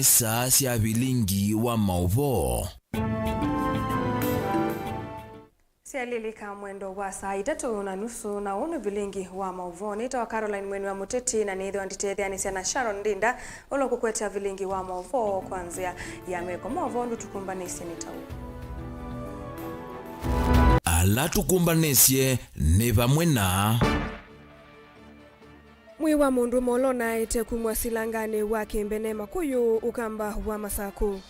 Ni saa sya vilingi wa mauvoo. Sialilika mwendo wa saa 3:30 na unu vilingi wa mauvoo. Nitawa Caroline Mweni wa Muteti na nithiwa nditetheanisya na Sharon Ndinda ulo kukweta vilingi wa mauvoo kwanzia ya meko mauvoo ndutukumbanisye nitau. Ala tukumbanisye ni vamwe na Mwi wa mundu molona ite kumwa silangani wa kimbene makuyu ukamba wa Masaku.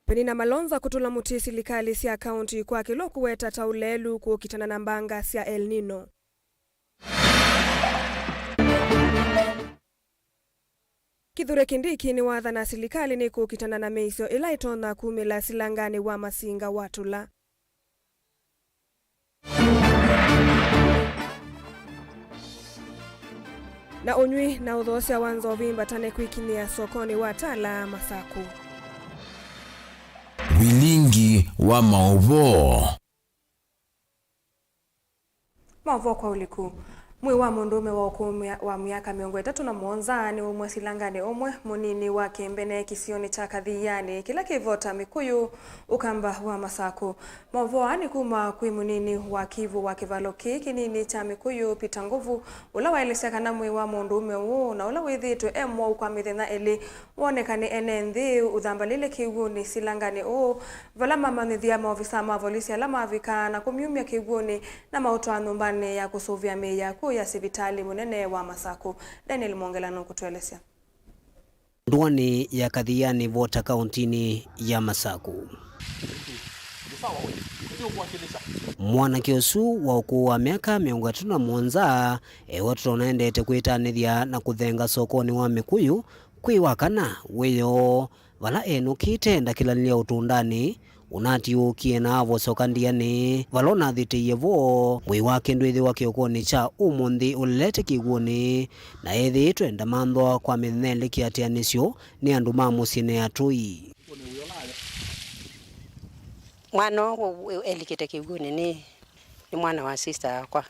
Penina Malonza kutula muti silikali sya kaunti kwa kilo kuweta taulelu kuukitana na mbanga sya El Nino. Kithure Kindiki ni watha na silikali ni kuukitana na meisyo ila itona kumila silangani wa Masinga watula. Na unywi na uthoosya wa nzovi mbatane kwikinia sokoni wa Tala Masaku. Vilingi wa mauvoo. Mauvoo kwa uliku. Mwi wa mundume wa ukuu wa miaka 37 ni umwe silangani umwe munini wa kimbene kisioni cha Kathiani kila kivota Mikuyu ukamba wa Masaku. Mauvoo ni kuma kwi munini wa Kivu wa kivalo kinini cha Mikuyu Peter Nguvu ula waelesya kana mwi wa mundume uu na ula withitwe emwau kwa mithenya ili wonekane ene nthi uthambalile kiwuni silangani uu vala mamanyithia maofisa ma volisi ala mavika na kumyumya kiwuni na mautwa nyumbani ya kusuvia mii yaku ya sivitali munene wa Masaku. Daniel Mwongela nukutuelesya. Ndwani ya Kathiani Vota kauntini ya Masaku. Mwanake usu wa ukuu wa miaka 37 ewa tunaendete kwitanithia na kuthenga sokoni wa Mikuyu kwiwakana wiyo vala enukite ndakilanilia utundani unatiukie na avosoka ndiani vala unathitiie vo mwii wake ndwithiwa kiokoni cha umunthi ulete kiw'uni na ethiitwe ndamanthwa kwa mithenya ili kiatianisyo ni andu ma musyi ni atui. Mwana uyu elikite kiw'uni ni mwana wa sister yakwa.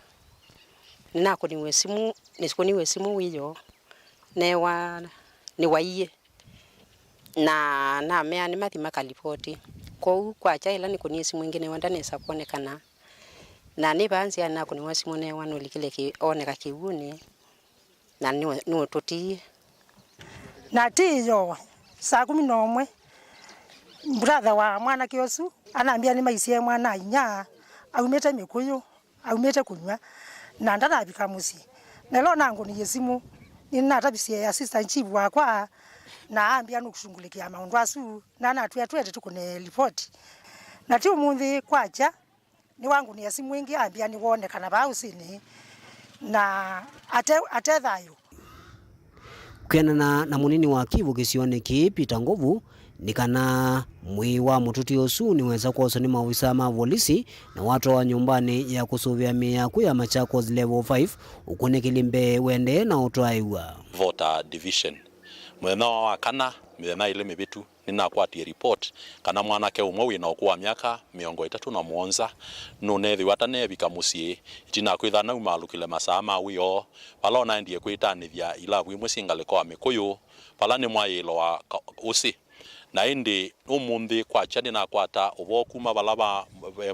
Ninakuniwe simu, nisikuniwe simu wiyo newa niwaiye na namea ni mathi makalipoti kou kwacha ila nikunie simu ingi newa ndanesa kuonekana na nivanzia nakuniwa simu newa nulikile oneka kiw'uni na niututie na tiyo saa 11 brother wa mwanake usu anambia ni maisie mwana inya aumite Mikuyu aumite kunywa na ndanavika musi nelo nanguniye simu ninatabisie assistant chief wakwa na ambia nukushungulikia maundu asu na natwia twete tukune ripoti na ti umunthi kwacha ni wangu ni simu ingi ambia ni wonekana bausini na ate thayu. Kwianana na munini wa Kivu gicioni kii Peter Nguvu ni kana mwii wa mututi usu niweza kwoswa ni maofisa ma volisi na watu wa nyumbani ya kusuvia mii yaku ya Machakos level 5 ukunikili mbee wende na utwaiwa. Voter division muthenya wa kana mithenya ili mibitu ninakwatie report kana mwanake umwe wina ukuu wa miaka 37 nunethiwa atanevika musyi itina kwitha naumalukile masaa ma wio vala onaendie kwitanithia ilavu imwe syingaliko wa Mikuyu vala ni mwayilo wa usi na indi umunthi kwacha ninakwata uvo kuma vala va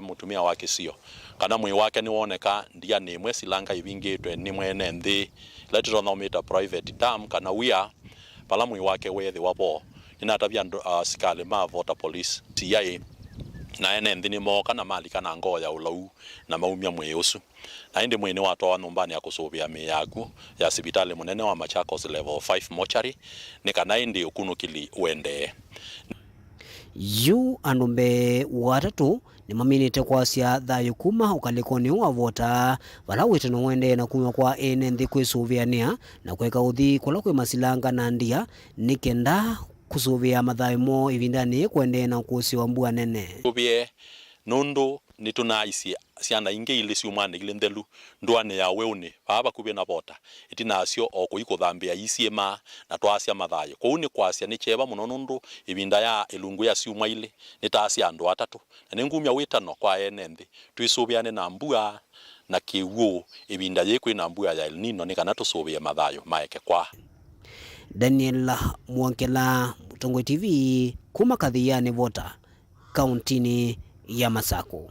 mutumia wa kisio kana mwii wake niwoneka ndia nimwe silanga ivingitwe ni mwene nthi ila titothomita private dam kana wia vala mwii wake wethiwa vo ninatavia andu asikali ma Voter Police CIA na ene nthi nimoka na malika na ngoo ya ulau na maumia mwii usu na indi mwii niwatwawa nyumbani ya kusuvia mii yaku ya sivitali munene wa Machakos level 5 mortuary ni kana indi ukunukili uendee. Yu andu mbee watatu nimaminite kwasya thayu kuma ukalikoni wa Vota vala witano wendee na kumwa kwa ene nthi kwisuviania na kweka uthi kula kwi masilanga na ndia ni kenda kusuvia mathayu moo ivindani kuendee na kusiwa mbua nene. Tuvie nundu nitunaisi ciana ingi ili ciumane ili nthelu ndwani ya weuni vaa vakuvi na Vota itinasyo o kui kuthambia isiima na twasya mathayu kou ni kwasya ni cheva muno nundu ivinda ya ilungu ya ciumwa ili nitasya andu atatu na ningumia witano kwa ene nthi twisuviane na mbua Na kiwu ibinda yi kwina mbua ya El Nino ni kana tusuvie mathayo maeke kwa. Daniel Mwankela, Mutongwe TV, kuma Kathiani Vota, kauntini ya Masaku.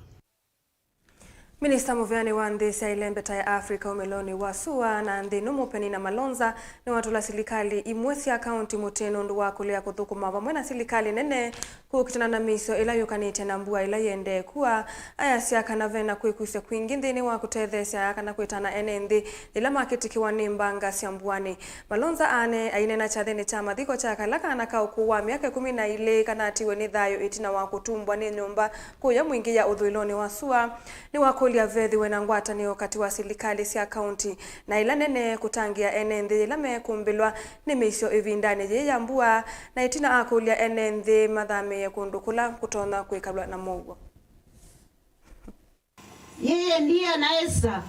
Minista muvyani wa nthi sya ilembeta ya Afrika umeloni wa sua na nthi numu Penina Malonza ni watula silikali imwe sya kaunti mutino ndu wa kulea kuthukuma vamwe na silikali nene kukitana na miso ila yukanite na mbua ila yende kuwa aya sya kana vena kwikusya kwingi nthini wa kutethesya kana kwitana ene nthi ila makitikiwa ni mbanga sya mbuani. Malonza ane ainena chathini cha mathiko cha kala kana ka ukuu wa miaka 12 kana atiwe ni thayo itina wa kutumbwa ni nyumba kuya mwingi ya uthuiloni wa sua ni wa ya vethiwe na ngwatanio kati wa silikali sya kaunti na ila nene kutangia ene nthi ila mekumbilwa ni miisyo ivindani yi ya mbua na itina akulia ene nthi mathamie kundu kula kutonya kwikalwa na mouo. Yeye ndiye anaweza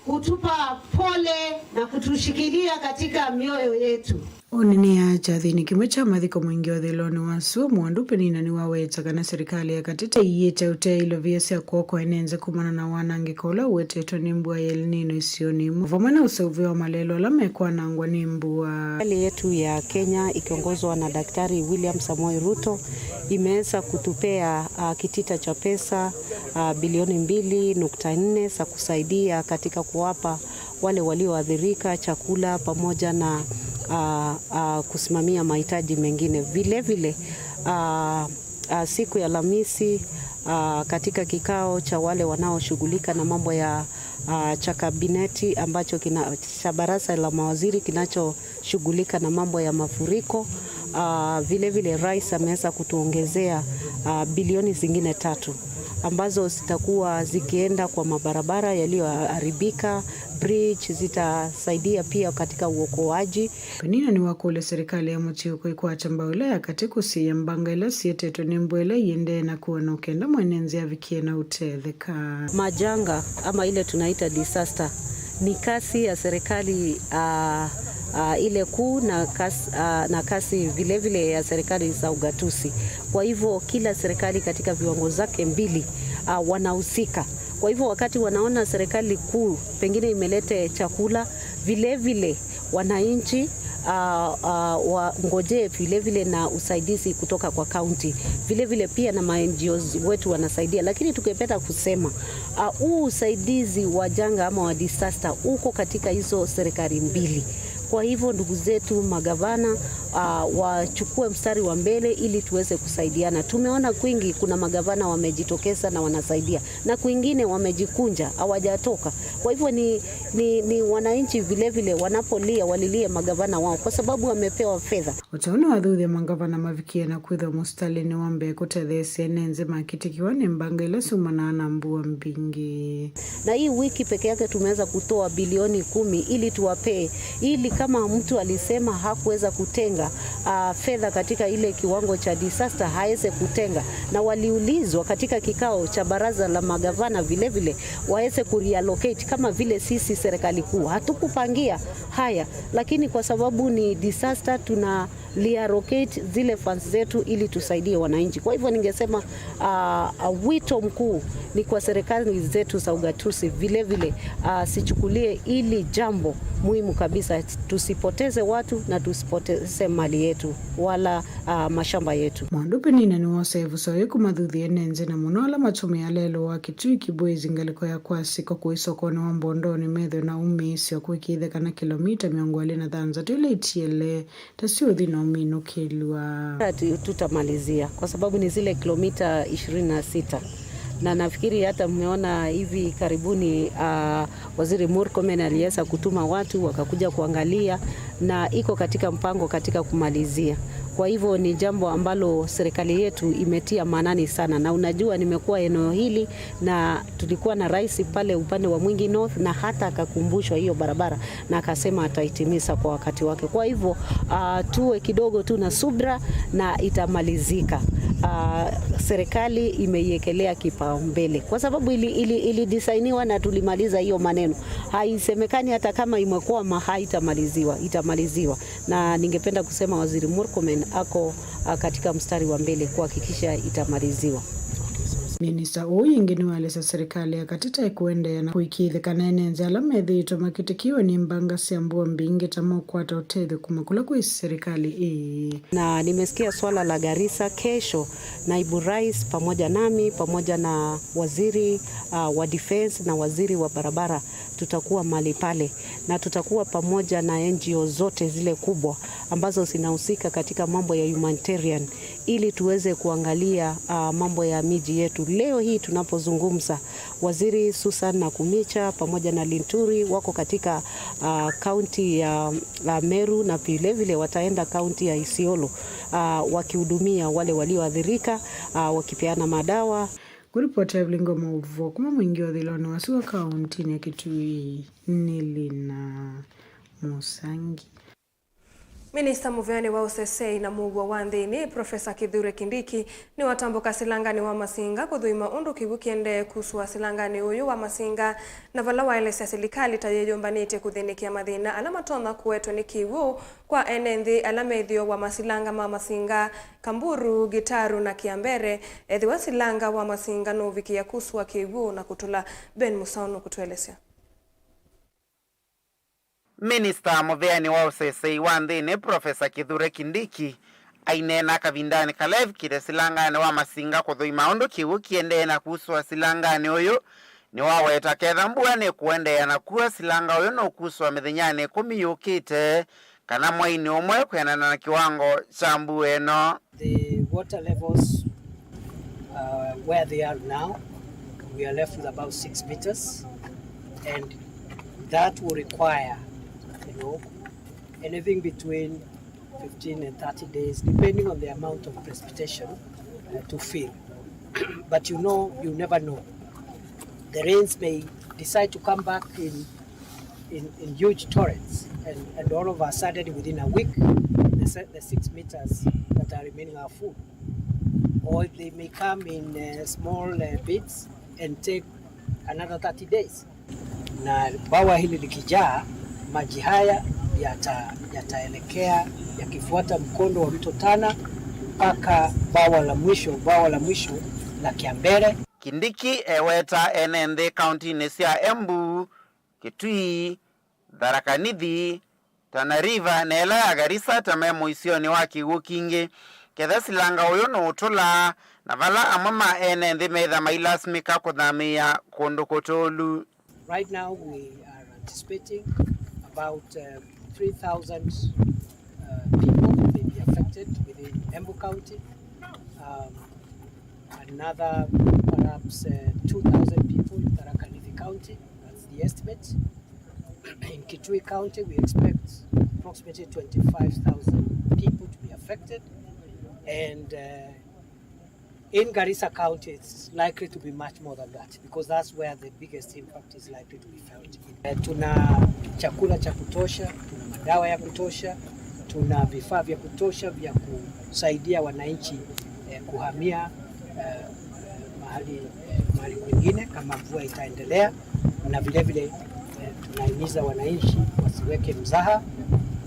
kutupa pole na kutushikilia katika mioyo yetu. Onene ya chathini kimwe cha mathiko mwingi uthiloni wa sua mwandu Penina ni waweta kana serikali ya katita iyite uteilo sya kwoko enenze kumana na wanangiko ula uwetetwe ni mbua ya El Nino isioni vamwe na useuvio wa malelo ala mekwanangwa ni mbua. Serikali yetu ya Kenya ikiongozwa na Daktari William Samoei Ruto imeweza kutupea kitita cha pesa bilioni 2.4 za kusaidia katika kuwapa wale walioathirika chakula pamoja na kusimamia mahitaji mengine. Vile vile siku ya Alhamisi katika kikao cha wale wanaoshughulika na mambo ya cha kabineti ambacho kina cha baraza la mawaziri kinachoshughulika na mambo ya mafuriko, vile vile rais ameweza kutuongezea bilioni zingine 3 ambazo zitakuwa zikienda kwa mabarabara yaliyoharibika, bridge, zitasaidia pia katika uokoaji. Penina ni wakule serikali ya mutiuko ikwata mbao ya kati kusiya mbanga ila siyetetwe ni mbwela yende na kuwa na ukenda mwenenzi avikie na utetheka. Majanga ama ile tunaita disaster ni kasi ya serikali ile kuu na kasi vile vile ya serikali za ugatusi. Kwa hivyo kila serikali katika viwango zake mbili wanahusika. Kwa hivyo wakati wanaona serikali kuu pengine imelete chakula, vile vile wananchi wangojee vile vile na usaidizi kutoka kwa county. Vile vile pia na ma NGOs wetu wanasaidia, lakini tukipenda kusema huu usaidizi wa janga ama wa disaster uko katika hizo serikali mbili. Kwa hivyo ndugu zetu magavana wachukue mstari wa mbele ili tuweze kusaidiana. Tumeona kwingi kuna magavana wamejitokeza na wanasaidia, na kwingine wamejikunja hawajatoka. Kwa hivyo ni wananchi vile vile wanapolia walilie magavana wao kwa sababu wamepewa fedha. Utaona wathuthia magavana mavikie na kwithwa mustalini wa mbee kutetheesya nenze makitikiwa ni mbanga ila siumanaa na mbua mbingi. Na hii wiki peke yake tumeweza kutoa bilioni 10 ili tuwapee, ili kama mtu alisema hakuweza kutenga fedha katika ile kiwango cha disaster haweze kutenga, na waliulizwa katika kikao cha baraza la magavana vile vile waweze kureallocate kama vile sisi serikali kuu hatukupangia haya, lakini kwa sababu ni disaster tuna reallocate zile funds zetu ili tusaidie wananchi. Kwa hivyo ningesema wito mkuu ni kwa serikali zetu za ugatuzi vile vile sichukulie ili jambo muhimu kabisa, tusipoteze watu na tusipoteze mali yetu wala mashamba yetu. Mwandu Penina ni wosevu soye kumathuthie nenze na muno ala matumia lelo wa Kitui Kibwezi ngaliko ya kwasiko kuisokoni wa Mbondoni methwe na umiisyo kwikithekana kilomita 26 ila itiele tasiuthi na uminukilwa. Tutamalizia kwa sababu ni zile kilomita 26. Na nafikiri hata mmeona hivi karibuni Waziri Murkomen aliweza kutuma watu wakakuja kuangalia, na iko katika mpango katika kumalizia. Kwa hivyo ni jambo ambalo serikali yetu imetia maanani sana, na unajua nimekuwa eneo hili na tulikuwa na rais pale upande wa Mwingi North, na hata akakumbushwa hiyo barabara na akasema ataitimiza kwa wakati wake. Kwa hivyo tuwe kidogo tu na subra na itamalizika. Serikali imeiekelea kipaumbele kwa sababu ilidesainiwa na tulimaliza hiyo maneno. Haisemekani hata kama imekwama haitamaliziwa, itamaliziwa. Na ningependa kusema Waziri Murkomen ako katika mstari wa mbele kuhakikisha itamaliziwa. Minista uu yingi niwalesa serikali ya katita ikuendeea na kuikithikana enenze ala methiitwe makitikiwe ni mbanga sya mbua mbingi ta mokwata utethyo kuma kula kwi serikali ii. Na nimesikia swala la Garissa. Kesho naibu rais pamoja nami pamoja na waziri wa defense na waziri wa barabara tutakuwa mahali pale, na tutakuwa pamoja na NGO zote zile kubwa ambazo zinahusika katika mambo ya humanitarian, ili tuweze kuangalia mambo ya miji yetu. Leo hii tunapozungumza, waziri Susan Nakhumicha pamoja na Linturi wako katika kaunti ya Meru na vilevile wataenda kaunti ya Isiolo wakihudumia wale walioathirika, wakipeana madawa. Kuripota Evelyn Mauvo kuma mwingi wa thiloni wa Sua kaunti ya Kitui nilina Musangi. Minista muveani wa usesei na mugwa wa nthini Profesa Kithure Kindiki ni watambuka silangani wa Masinga kuthuima undu kiwu kiendee kusua silangani uyu wa Masinga na vala waelesya selikali ta yiyumbanitye kuthinikia mathina ala matonya kuetwe ni kiwu kwa ene nthi ala methio wa masilanga ma Masinga, Kamburu, Gitaru na Kiambere ethiwa silanga wa Masinga nuuvikia kusua kiwu na kutula. Ben Musau kutuelesya. Minista muveani wa usesei wa nthini Profesa Kithure Kindiki ainena kavindani kalevikile silangani wa Masinga kuthuima undu kiwu kiendee na kusua silangani uyu ni waweta ketha mbua ni kuendeea na kuwa silanga uyu nukusua mithenyani 10 yukite kana mwaini umwe kwianana na kiwango cha mbua ino. The water levels where they are now, we are left with about 6 meters, and that will require anything between 15 and 30 days, depending on the amount of precipitation to fill. But you never know. The rains may decide to come back in huge torrents, and all of a sudden, within a week, the 6 meters that are remaining are full. Or they may come in small bits and take another 30 days. Na bawa hili likijaa, maji haya yataelekea yakifuata mkondo wa mto Tana mpaka bawa la mwisho la Kiambere. Kindiki eweta ene kaunti sya Embu, Kitui, Tharaka Nithi, Tana River na ela ya Garissa tame muisioni wa kiwu kingi ketha silanga uyu nuutula na vala amwe ma ene nthi metha mailasimika kuthamia kundu kutulu. Right now we are anticipating about 3,000 people may be affected within Embu County, another perhaps 2,000 people in Tharaka Nithi County, that's the estimate. In Kitui County, we expect approximately 25,000 people to be affected, and in Garissa County, it's likely to be much more than that, because that's where the biggest impact is likely to be felt. Tuna chakula cha kutosha, tuna madawa ya kutosha, tuna vifaa vya kutosha vya kusaidia wananchi kuhamia mahali kwingine kama mvua itaendelea, na vile vile tunahimiza wananchi wasiweke mzaha,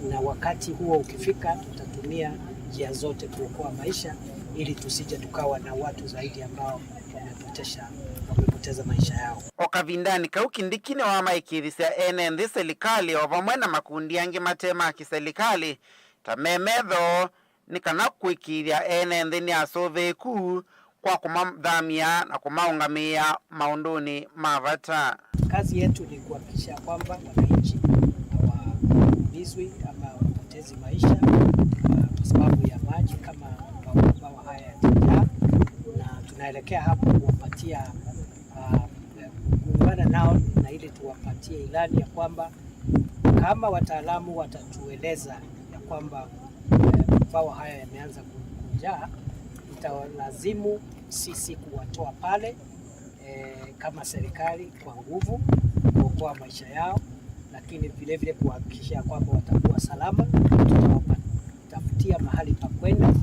na wakati huo ukifika tutatumia njia zote kuokoa maisha ili tusije tukawa na watu zaidi ambao wamepoteza maisha yao. Okavindani kau Kindiki ni wamaikithisya ene nthi serikali o vamwe na makundi angi matema kiserikali ta memetho ni kana kwikithya ene nthi ni asuviku kwa kumathamia na kumaungamia maunduni ma vata. Kazi yetu ni kuhakikisha kwamba wananchi hawaumizwi ama wapotezi maisha kwa sababu ya maji kama mabwawa haya yatajaa, na tunaelekea hapo kuwapatia kuungana nao na ili tuwapatie ilani ya kwamba kama wataalamu watatueleza ya kwamba mabwawa haya yameanza kujaa, itawalazimu sisi kuwatoa pale kama serikali kwa nguvu kuokoa maisha yao, lakini vile vile kuhakikisha kwamba watakuwa salama. Tutawatafutia mahali pa kwenda,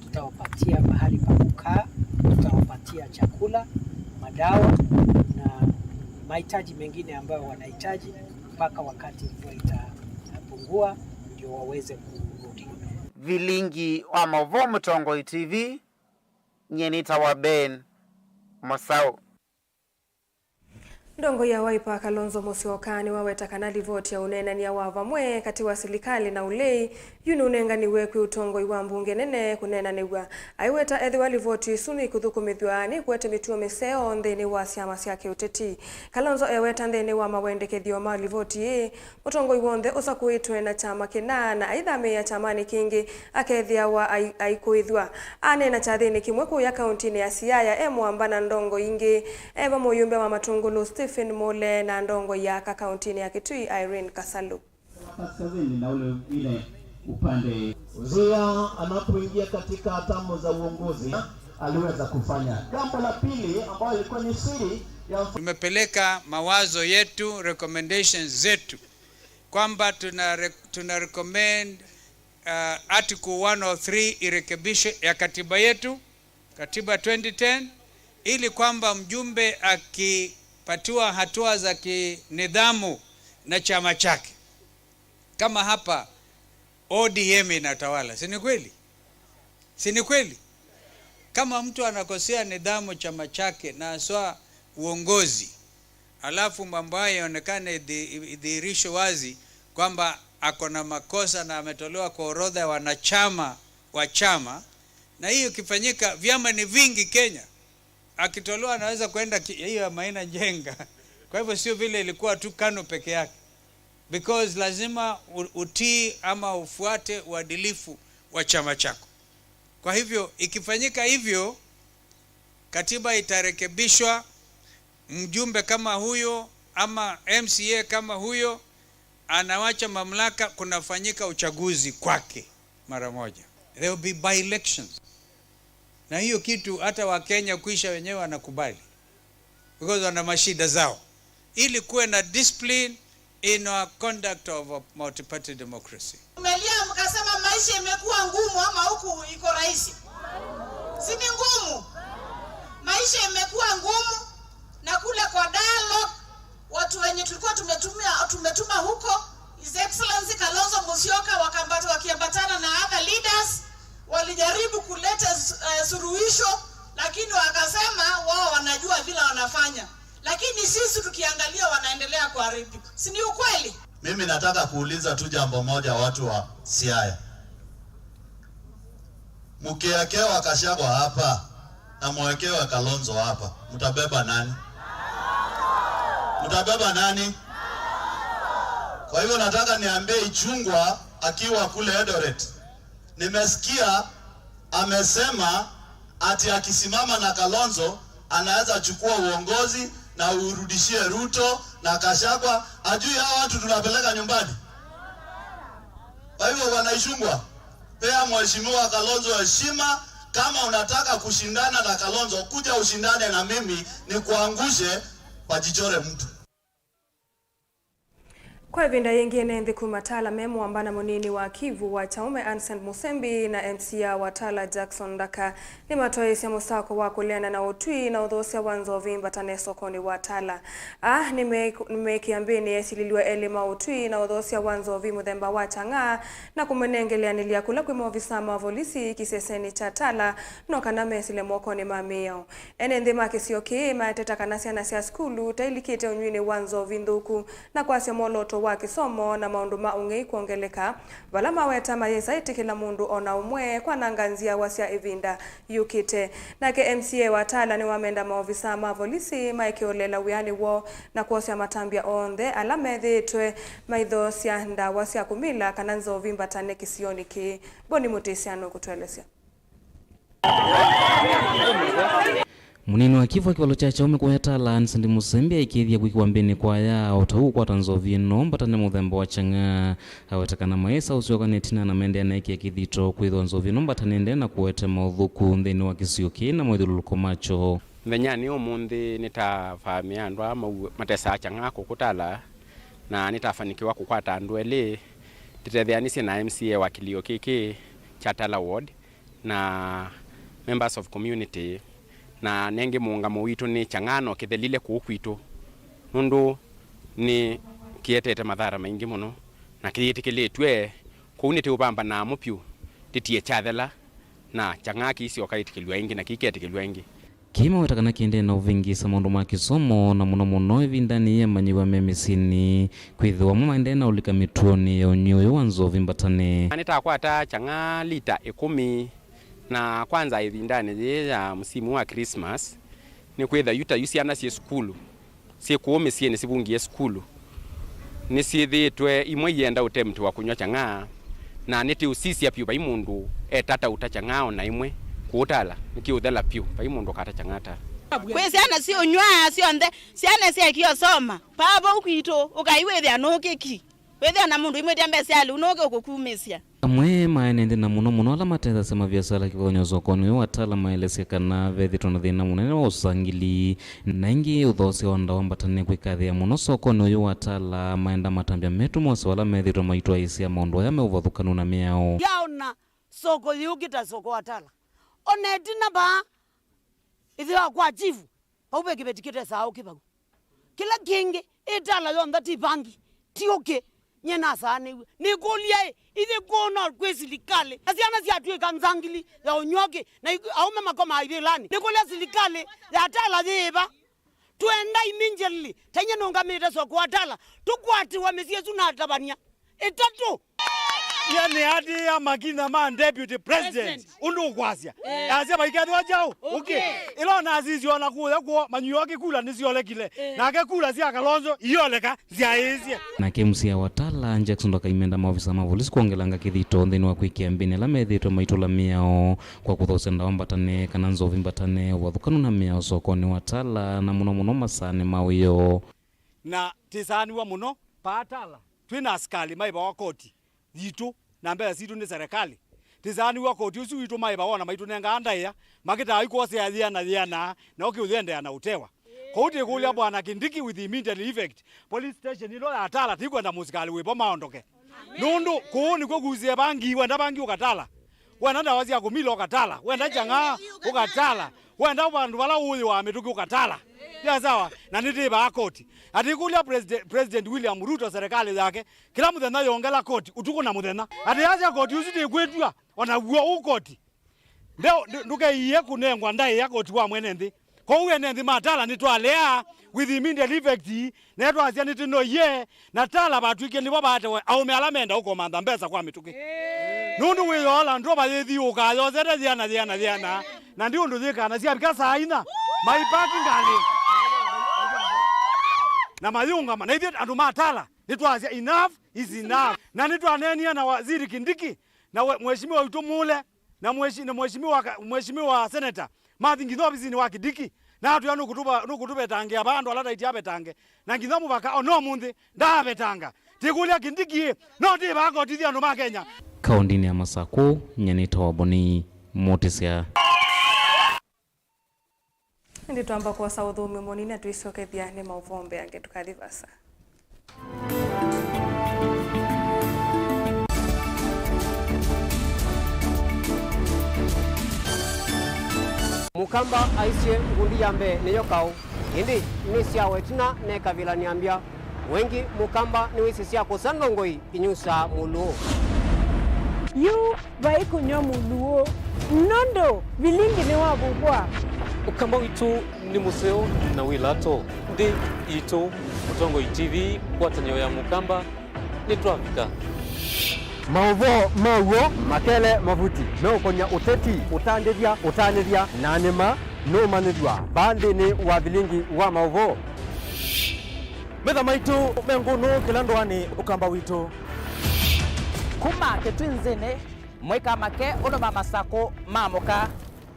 tutawapatia mahali pa kukaa, tutawapatia chakula, madawa na mahitaji mengine ambayo wanahitaji mpaka wakati mvua itapungua ndio waweze kurudi. Vilingi wa Mauvoo Mutongoi TV, nyenita wa Ben Musau. Ndongo ya Wiper Kalonzo Musyoka ni waweta kana livoti ya unenania wa vamwe kati wa silikali na ulei yunu unenganiwe kwi utongoi wa mbunge nene kunenaniwa aiweta ethiwa livoti isu ni kuthukumithwa ni kuete mituo miseo nthini wa syama syake uteti. Kalonzo eweta nthini wa mawendekethio ma livoti ii utongoi wonthe usakuitwe na chama kina na aithamia chamani kingi akethiawa aikuithwa anena chathini kimwe kuya kaunti-ini ya Siaya emwamba na ndongo ingi eva muyumbe wa Matungulu Stephen Mole na ndongo ya kaunti ya Kitui Irene Kasalu. Kaskazini na ule ile upande. Uzia anapoingia katika hatamu za uongozi aliweza kufanya. Jambo la pili ambayo ilikuwa ni siri ya tumepeleka mawazo yetu, recommendations zetu kwamba tuna recommend article 103 irekebishwe ya katiba yetu, katiba 2010, ili kwamba mjumbe akipatiwa hatua za kinidhamu na chama chake, kama hapa ODM inatawala, si ni kweli? Si ni kweli? Kama mtu anakosea nidhamu chama chake na haswa uongozi, alafu mambo hayo yaonekane idhihirisho wazi kwamba ako na makosa na ametolewa kwa orodha ya wanachama wa chama, na hiyo ikifanyika, vyama ni vingi Kenya, akitolewa anaweza kwenda hiyo Maina Njenga. Kwa hivyo sio vile ilikuwa tu KANU peke yake, because lazima utii ama ufuate uadilifu wa chama chako. Kwa hivyo ikifanyika hivyo, katiba itarekebishwa, mjumbe kama huyo ama MCA kama huyo anawacha mamlaka, kunafanyika uchaguzi kwake mara moja. There will be by-elections. Na hiyo kitu hata Wakenya kuisha wenyewe wanakubali, because wana mashida zao, ili kuwe na discipline in our conduct of a multi-party democracy. Umelia mkasema maisha imekuwa ngumu, ama huku iko rahisi? Si ni ngumu? Maisha imekuwa ngumu, na kule kwa dialogue watu wenye tulikuwa tumetuma huko His Excellency Kalonzo Musyoka wakiambatana na other leaders walijaribu kuleta suluhisho, lakini wakasema wao wanajua vile wanafanya, lakini sisi tukiangalia wanaendelea kuharibu. Si ni ukweli? Mimi nataka kuuliza tu jambo moja, watu wa Siaya, mkiwekewa Gachagua hapa na mwekewe Kalonzo hapa, mtabeba nani? Mtabeba nani? Kwa hivyo nataka niambie Ichung'wah akiwa kule Eldoret, nimesikia amesema ati akisimama na Kalonzo anaweza chukua uongozi na urudishie Ruto na Gachagua. Ajui hao watu tunapeleka nyumbani. Kwa hivyo bwana Ichung'wah, pea mheshimiwa Kalonzo heshima. Kama unataka kushindana na Kalonzo, kuja ushindane na mimi, nikuangushe pajichore mtu. Kwa ivinda yingi nthi kumatala memwamba na munini wa Kivu wa Chaume Anson Musembi na MCA wa Tala Jackson Ndaka ni matoesia musako wa kuleana na utui na uthosia wa nzovi mbatane sokoni wa Tala. Nimekiambini esililiwa elima utui na uthosia wa nzovi muthemba wa chang'aa na kumenengeleanilia kula kwi maofisa ma volisi kiseseni cha Tala no kana mesile mokoni ma miao. Ene nthi ma kisio kii maeteta kana ciana cia skulu tailikite unywini wa nzovi nthuku na kwasya mwoloto wa kisomo na maundu ma ung'ei kuongeleka vala maweta mayesa kila mundu ona umwe kwananga nzia wasya ivinda yukite. Nake MCA wa Tala ni wamenda maofisa ma volisi maikiolela wiani wo na kuosya matambia onthe ala methitwe maitho sya ndawa sya kumila kana nzovi mbatane kisioni ki. Boni Mutisiano kutwelesya. Munini wa Kivu akivalo cha Chaume kwa Tala Anson Musembi aikithia kwikiwa mbini kwa ya utau kwa nzovi no mbatane muthemba wa chang'aa awetakana maesa ucioka tina na mende na ikia kithito kwithwa nzovi no mbatane nde na kuete mauthuku nthini wa kisio ki na mwithululuko macho. Mthenya umuthi nitavamia andu aa matesaa chang'aa kukutala na nitafanikiwa kukwata andu eli titetheanisye na MCA wa kilio kiki cha Tala Ward na members of community na nenge muungamo witu ni chang'ano kithelile kuu kwitu nundu ni kietete mathara maingi muno na kiitikilitwe kuu ni tiupamba na mupyu titie chathela na chang'aa kiisioka itikilwa ingi na kiketikilwa ingi. Kima wetakana kiende na uvingisa maundu ma kisomo na muno muno ivindani ya manyiwa me misini kwithiwa mumaende na ulika mituoni ya unyuyu wa nzovi mbatane. Nitakwata chang'a lita 10 na kwanza ivindani ya msimu wa Christmas ni kwitha yuta yusiana sie skulu sie kuome sie nisibungie skulu nisithitwe imwe yenda utemtu wa kunywa chang'aa na niti usisi apyu bai mundu etata utachang'ao na imwe kuutala nikiuthela pyu bai mundu kata chang'ata kwi ciana ciunywa cionthe ciana ciakiosoma pavo ukwitu ukaiwithia nukiki withia na mundu imwe mbeca aliu nuki ukukumisia. Amwe maenende na muno muno ala matethasya maviasara kivathonyo sokoni uyu watala maelesya kana vethitwe na thina munene wa usangili na ingi uthoosya wa ndawa mbatane kwikathia muno sokoni uyu watala maenda matambya metu mose wala methitwe maitwa isia maundu aya meuvathukanu na miao yaona soko yukita soko watala onetina ba ithiwa kwa chifu paupe kibetikite sao kibagu kila kingi itala yonthe ti bangi ti uki nyena saaniwe nikulia ithi kuona kwi silikali asiana siatuika nzangili ya unyoke na aume makoma ivilani nikulia silikali ya tala yiva tuenda iminjelili tanye nungamite soko watala tukwatiwa misie sunatabania itatu. Yani hadi ya makina man deputy president undu kwasya asia baikethwa jau okay ilona azizi ona kuya kuo manyuoki kula nisiolekile nake kula sia Kalonzo ioleka sia na KMC watala Jackson ndakaimenda maofisa ma polisi kuongelanga kithito nthini wa kwikia mbini ala methitwe maitula miao kwa kuthoosya ndawa mbatane kana nzovi mbatane uvathukanu na miao sokoni watala na muno muno masani mawiyo na tisaniwa muno paatala twina askali maiba wa koti yitu na mbele situ ni serikali tizani wa koti usu witu maiba wona maitu nenga andaya makita aikose athiana thiana na ukiuthende na utewa kouti kulia bwana Kindiki with immediate effect police station ilo ya Tala tikwenda musikali wipo maondoke nundu kuu nikuo kuzie bangi wenda bangi ukatala wenda ndawa cia kumila ukatala wenda chang'aa ukatala wenda bandu bala uyi wa mituki ukatala ya sawa na nitiba koti atikulia President William Ruto serikali yake kila muthenya yongela koti utuku na muthenya ati acia koti ucio tikwitua ona guo ukoti ndeo ndukeiye kunengwa ndai ya koti wa mwene nthi kou ene nthi matala nitwalea with immediate effect na twacia nitinoye na tala batwike nibo batewe aume ala menda ukomantha mbesa kwa mituki nundu wiyola ndro bayithi ukayozere thiana thiana thiana na ndi undu thikana ciabika saa ina maipaki ngali na mayunga na ithuĩ andu matala nitwacia enough is enough na nitwanenia na waziri Kindiki na mheshimiwa witu Mule na mheshimiwa senator mathi ngitho ofisini wa Kindiki na atu ya nukutubetangia bandu ala taiti abetange na ngitho mubaka ono munthi ndabetanga tikulia Kindiki no tibakotithia andu ma Kenya. Kaundini ya Masaku nyanita waboni motisia ndi twamba kuosa uthumi munini tuicokethia ni mauvombe ange tukathivasa. Mukamba aisie ngundi yambe niyo kau indi ni siawetina ne kavila niambia wengi mukamba ni wisi sia kusandongoi inyusa muluo yu vaikunywa muluo nondo vilingi ni wavugwa Ukamba witu ni museo na wilato ndi itu Mutongoi TV kwatanyo ya mukamba ni twavika mauvo mauo makele mavuti meukonya uteti utandithia utanithia na nima numanithua banthini wa vilingi wa mauvo metha maitu mengunu kila ndwani ukamba witu kuma kitwinzini mwika make uno mamasako mamuka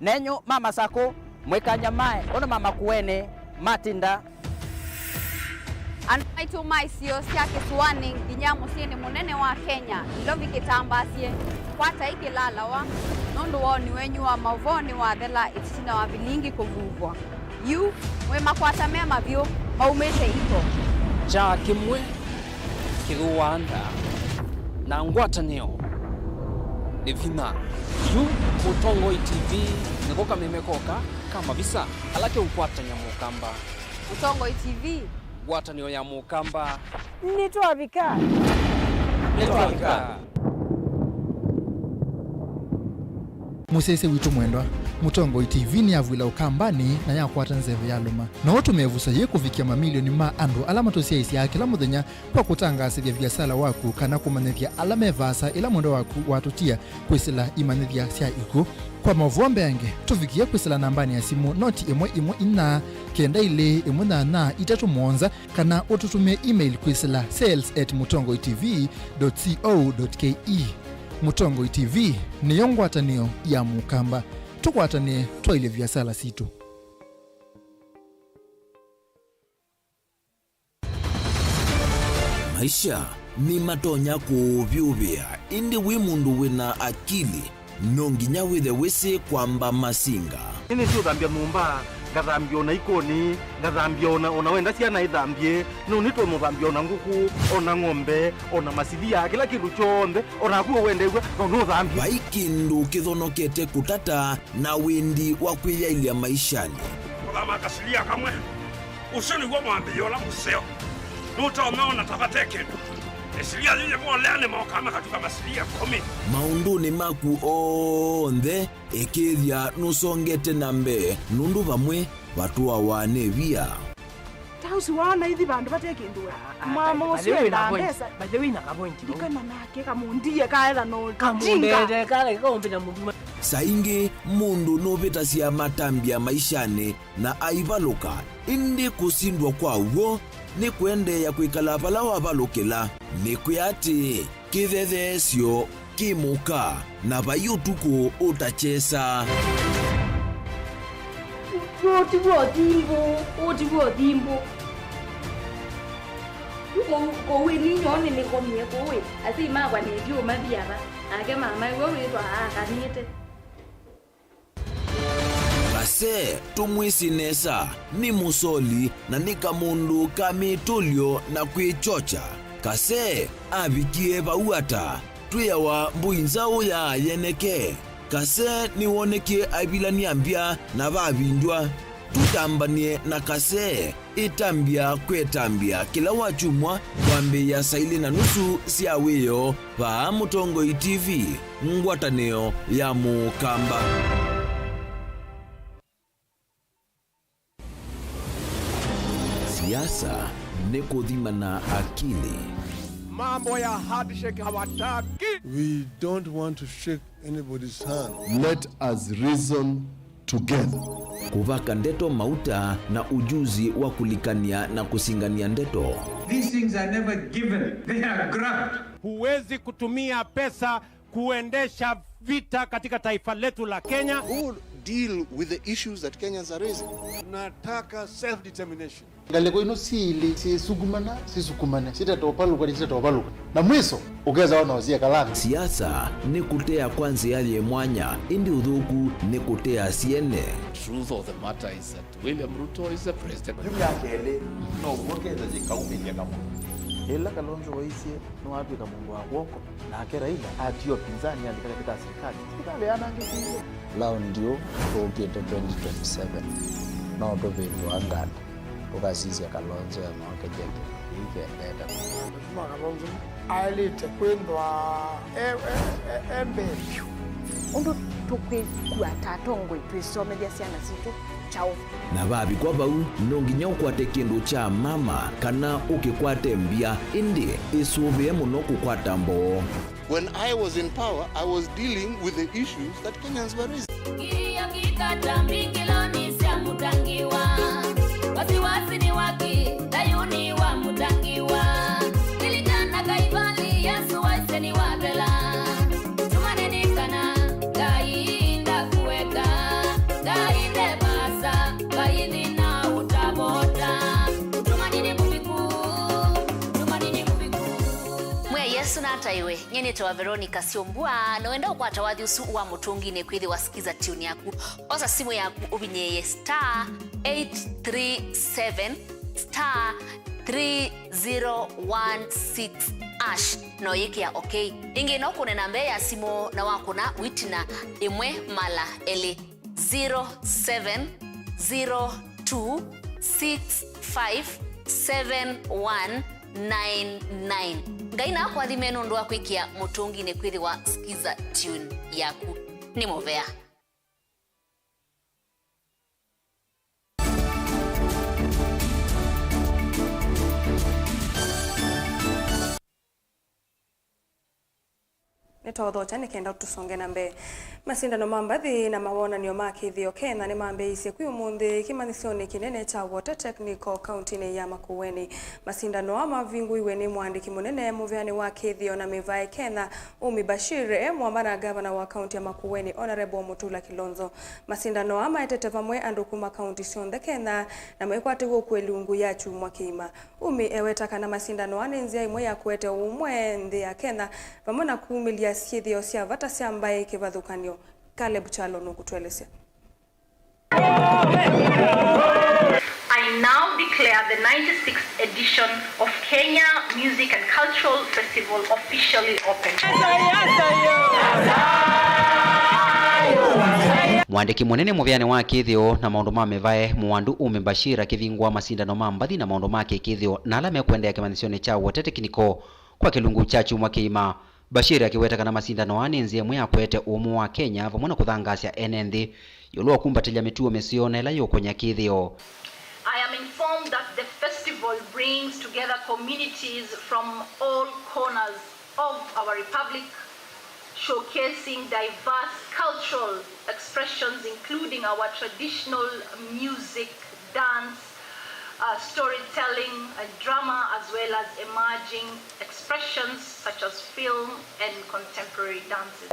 nenyu mamasako mwika nyamae uno mamakuene matinda andu maitu maisio cia kisuani nginya muciini munene wa Kenya Ilovi kitambasie kwata ikilalawa nundu woni wenyu wa mauvoni wathela itina wa vilingi kuvuvwa yu mwi makwata me mavyu maumite iko cha kimwe kithuwanda na ngwatanio ni vina yu Mutongoi TV niko kamemekoka kama visa alake ukwatanya mukamba Mutongoi TV ngwatanio ya mukamba nitwavika nitwavika. Musese witu mwendwa Mutongoi TV ni yavwila ukambani na yakwata nzeve yaluma na utumevusa ye kuvikia mamilioni ma andu alama tusyaisya kila muthenya kwa kutangasithya viasala waku kana kumanyithya ala mevasa ila mwendo waku watutia kwisila imanyithya sya iku kwa mauvombe ange tuvikie kwisila nambani ya simu noti 1 1 4 9 2 1 8 3 7 kana ututumie email kwisila sales@mutongoitv.co.ke. Mutongoi TV niyo ngwatanio ya Mukamba, tukwatanie twaile viasala situ. Maisha ni matonya kuvyuvya indi wi mundu wina akili nonginya withe wisi kwamba masinga. Ini si uthambia mumba ngathambia ona ikoni ngathambia ona wenda ciana ithambie no nitwe muthambia ona nguku ona ng'ombe ona masilia kila kindu kyonthe ona kuo wendegwa no nuthambie. Vai kindu kithonokete kutata na windi wa kwiyailia maishani. Kuthama kasilia kamwe ucio niguo mwambio ula museo nutomeona tabate kindu esilia yiye bolane mokama katuka masilia 10 maunduni maku onthe ikithia nusongete na mbe nundu vamwe vatua wane via tausi wana ithi vandu vate kindu mama ucio enda mbesa ndikana nake kamundie kaetha no kamundete kale kombe na mundu. Saingi mundu nuvitasia matambia maishani na aivaluka indi kusindwa kwawo ni kuendeea kwikala vala wavalukila ni kwi ati kithethesyo kimuka na vai utuku utachesa. Uti kowi ninyone nikomie kowi asi makwa nitio mathiaba ake mama iwe witwa akanite. Kase tumwisi nesa ni musoli na ni kamundu kamitulio na kwichocha. Kase avikie vauata twiyawa mbuinzao ya yeneke. Kase niwoneke aivilaniambia na vavindwa tutambanie na kase itambia kwetambia kila wachumwa kwambiya saili na nusu syawiyo pa Mutongoi TV ngwatanio ya Mukamba. Siasa ni kuthima na akili. Mambo ya handshake hawataki. We don't want to shake anybody's hand. Let us reason together. Kuvaka ndeto mauta na ujuzi wa kulikania na kusingania ndeto. These things are never given, they are grabbed. Huwezi kutumia pesa kuendesha vita katika taifa letu la Kenya. Who deal with the issues that Kenyans are raising? Nataka self-determination. Ngaleko ino sili sisugumana sisukumana sitatopaluka sitatopaluka na mwiso ukeza wanaozia kalanga. Siasa ni kutea kwanza yale mwanya indi uthuku ni kutea siene. Truth of the matter is that William Ruto is the president. Yumya no wokeza jikaumilia kama ila Kalonzo waisie no watu kamungu wa woko na ake Raila atio pinzani andika katika serikali serikali yanangi lao ndio tukite 2027 no tuvindwangana tukasisya Kalonzo ya mwaka jake ikendeta Kalonzo ailite kwindwa embepyu undu tukwikua tatongoi twisomethia ciana citu chao na vavi kwa vau no nginya ukwate kindu cha mama kana ukikwate mbia indi isuvie muno kukwata mboo. When I was in power, I was dealing with the issues that Kenyans were raising. Taiwe nyene tawa Veronica Siombua na wenda ukwata wathi usu wa mutungine kwithi wasikiza tune yaku osa simu yaku ubinyeye star 837 star 3016 ash no yikia okay ingi no kune namba ya simu na wakuna witina imwe mala eli 0702657199 ngai na akwathime nundu wa kwikia mutungine kwithiwa skiza tune yaku ni muvea. Nitwathocha nikenda tusonge na mbee. Masindano ma mbathi na mawonanio ma kithio Kenya ni mambiisie kwi umuthi kimanyithio kinene cha Water Technical kaunti-ini ya Makueni. Masindano aya mavinguiwe ni mwandiki munene muveani wa kithio na mivae Kenya Umi Bashir mwamba na gavana wa kaunti ya Makueni Honorable Mutula Kilonzo. Masindano aya maetete vamwe andu kuma kaunti cionthe Kenya na mekwatiwe kwelungu ya chumwa kiima. Umi eweta kana masindano aya ni nzia imwe ya kuete umwe nthi ya Kenya vamwe na kuumilia syithio sya vata sya mbai kivathukanio. Caleb Chalo nukutwelesya. I now declare the 96th edition of Kenya Music and Cultural Festival officially open. Mwandiki munene muvyane wa kithio na maundu ma mivae Muwandu Umi Bashir akivingwa masindano ma mbathi na maundu ma kithio na ala mekwendea kimanyithio cha Water Technical kwa kilungu cha chumwa kiima. Bashir akiweta kana masindano ane nzie mwe akwete umu wa Kenya vamwe na kuthangasya ene nthi yulu wa kumbatilia mituo misio na ila yukonya kithio. I am informed that the festival brings together communities from all corners of our republic, showcasing diverse cultural expressions including our traditional music, dance, storytelling and drama, as well as emerging expressions such as film and contemporary dances.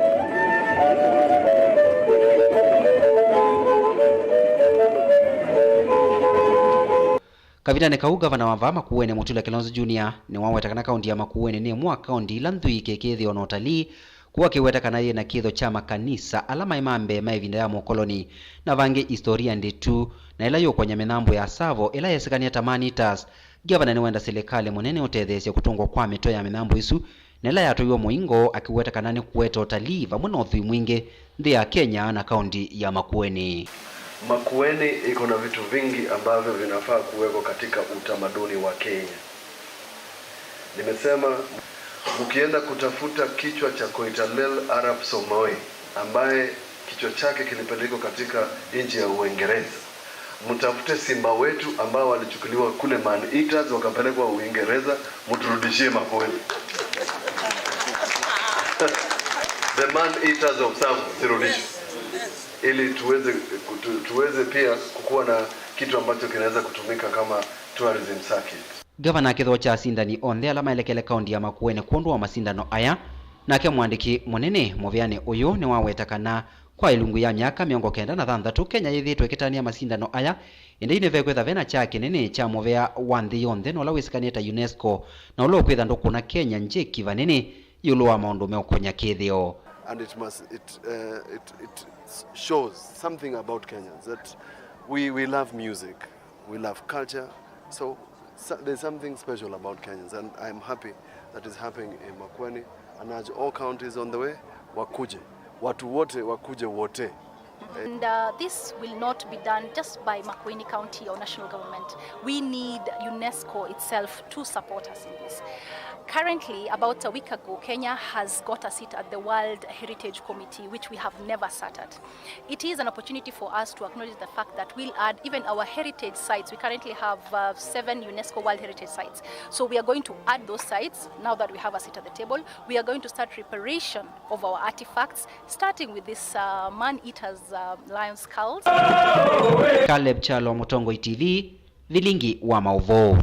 Kavitane kau gavana wa Makueni Mutula Kilonzo Junior ni waweta kana kaunti ya Makueni ni mwa kaunti ila nthuike kithio na utalii kuwa kiweta kana yina kitho cha makanisa alama imambe maivinda ya mukoloni na vangi historia nditu na ila yukonya minambo ya Savo ila yesikania tamanitas. Gavana ni wenda serikali munene utetheesya kutungwa kwa mito ya minambo isu na ila yatoiwa muingo akiweta kana ni kuweta utalii vamwe na uthui mwingi nthi ya Kenya na kaunti ya Makueni. Makueni iko na vitu vingi ambavyo vinafaa kuwekwa katika utamaduni wa Kenya. Nimesema mkienda kutafuta kichwa cha Koitalel Arap Samoei ambaye kichwa chake kilipelekwa katika nchi ya Uingereza, mtafute simba wetu ambao walichukuliwa kule Man Eaters wakapelekwa Uingereza, mturudishie Makueni. The Man Eaters of Tsavo zirudishwe, ili tuweze pia kukuwa na kitu ambacho kinaweza kutumika kama tourism circuit. Gavana akithocha asindani onthe ala maelekele kaunti ya Makueni kwondu wa masindano aya nake mwandiki munene muvyane uyu ni waweta kana kwa ilungu ya miaka 96 Kenya yithitwe ikitania masindano aya indi ine vekwetha vena cha kinene cha muvea wa nthi yonthe na ula wisikanie ta UNESCO na ula ukwitha ndukuna Kenya njiki vanene yulu wa maundu meukonya kithio. And it must it it it shows something about Kenyans that we love music, we love culture, so there's something special about Kenyans, and I'm happy that is happening in Makueni, and urge all counties on the way wakuje, watu wote wakuje wote. And this will not be done just by Makueni County or national government. We need UNESCO itself to support us in this. Currently, about a week ago, Kenya has got a seat at the World Heritage Committee, which we have never sat at. It is an opportunity for us to acknowledge the fact that we'll add even our heritage sites. We currently have 7 UNESCO World Heritage Sites. So we are going to add those sites now that we have a seat at the table. We are going to start reparation of our artifacts, starting with this man-eaters lion skulls. Caleb Chalo, Mutongoi TV, Vilingi wa Mauvoo.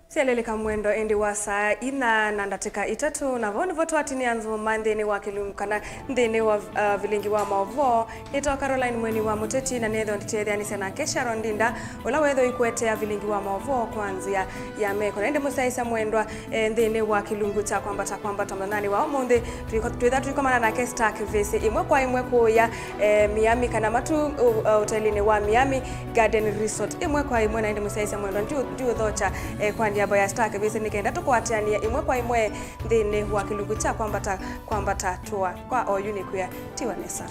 Sialeleka mwendo endi wa saa ina na ndatika itatu na voni votu atini anzu mandhini wa kilumkana ndhini wa Vilingi wa Mauvoo. Nito Caroline Mweni wa Muteti na netho nditethia ni sana kesha rondinda ula wetho ikuetea Vilingi wa Mauvoo kuanzia ya meko. Na ende musaisa mwendwa ndhini wa kilungu cha kwamba ta tambanani wa omunthi tuitha tuikomana na kesta kivisi imwe kwa imwe kuya Miami kana matu hotelini wa Miami Garden Resort imwe kwa imwe. Na ende musaisa mwendwa ndiuthocha kwa niaba ya Star kabisa nikenda tukwatiania imwe kwa imwe nthini wa kilungu cha kwamba ta tua kwa oyuni kuya tiwanesa.